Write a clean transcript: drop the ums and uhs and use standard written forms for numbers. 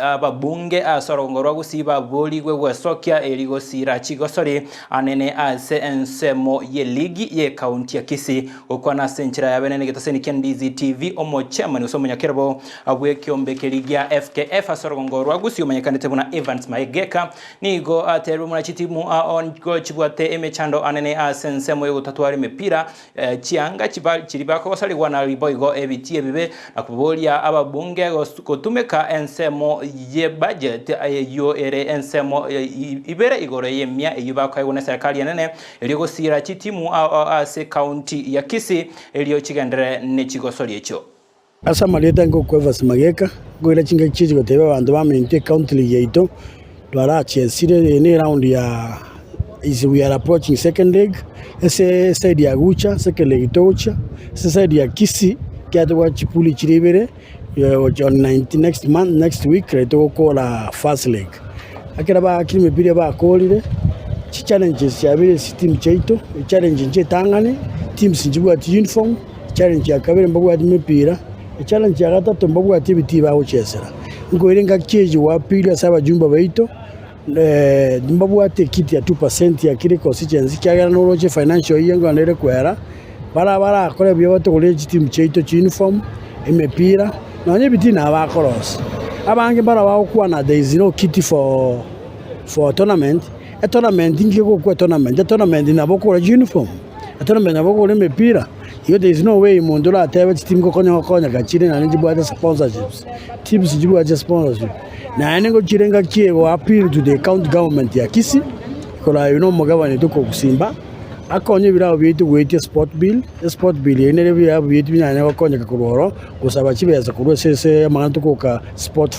Ababunge ase orogongo rwa Gusii baborigwe gwesokia eri gosiira chigosori anene ase ensemo y'eligi y'ekaunti ya Kisii. Gokwana ase enchera ya bene negetaseni kia Ndizi TV, omochairman gose omonyakerobo bw'ekiombe keria gia FKF ase orogongo rwa Gusii omanyekanete buna Evans Maegeka nigo aterwe buna chitimu ao nigo chibwate emechando anene ase ensemo y'ogotatwara emepira Chianga chiria bakogosarigwa na boigo ebitii ebibe, na koboria ababunge gotumeka ensemo ye budget eyio ere ensemo ibere igoro y'emia eyio bakoegwa neserikali enene, erio gosiira chitimu ao ase county ya Kisii erio chigenderere nechigosori echio. Ase amarieta nkokwa Evans Mageka, nkoira chingaki chiachi gotebia abanto baminto ecounty league yaito twarachesire eye ne eround ya is we are approaching second leg, ase eside ya Gucha second leg togochia, ase eside ya Kisii ekiagera tobwate chipuli chiria ibere gochia on 19 next month next week nari togokora first leg. Ekero baakire emepira bakorire, chichallenges chiabeire ase chiteam chiaito, echallenge inche etang'ani, teams nchibwati uniform. Echallenge ya kabere mbabwati mepira, echallenge ya gatato mbabwati ebitii bagochesera. Nkoira engaki eye wa pili ase abajumbe baito, mbabwate ekiti ya 2% ya kera econstituency ekiagera noroche financial year nkogenda ere kwera, bara barakore buya batogorere chitimu chiaito chiuniform, emepira, nonya ebitii nabo bakorosia. Abange mbaro bagokwana there is no kit for for tournament, etournament nki egokwa etournament, etournament nabo okogora chiuniform. Etournament nabo okogora emepira, igo there is no way omonto oratebe chitimu gokonya gokonyeka chire naende nchibwate sponsorships, teams nchibwate sponsorship. Naende ngochire ngaki eye go appeal to the county government ya Kisii, koraywo na omogabane tokogosimba, akonye ebirabo biaito goetia sport bill, esport bill eyio nere ebirabo biaito binyanye gokonyeka korwa ororo, gosaba chibesa korwa ase ase amang'ana tokoka sport.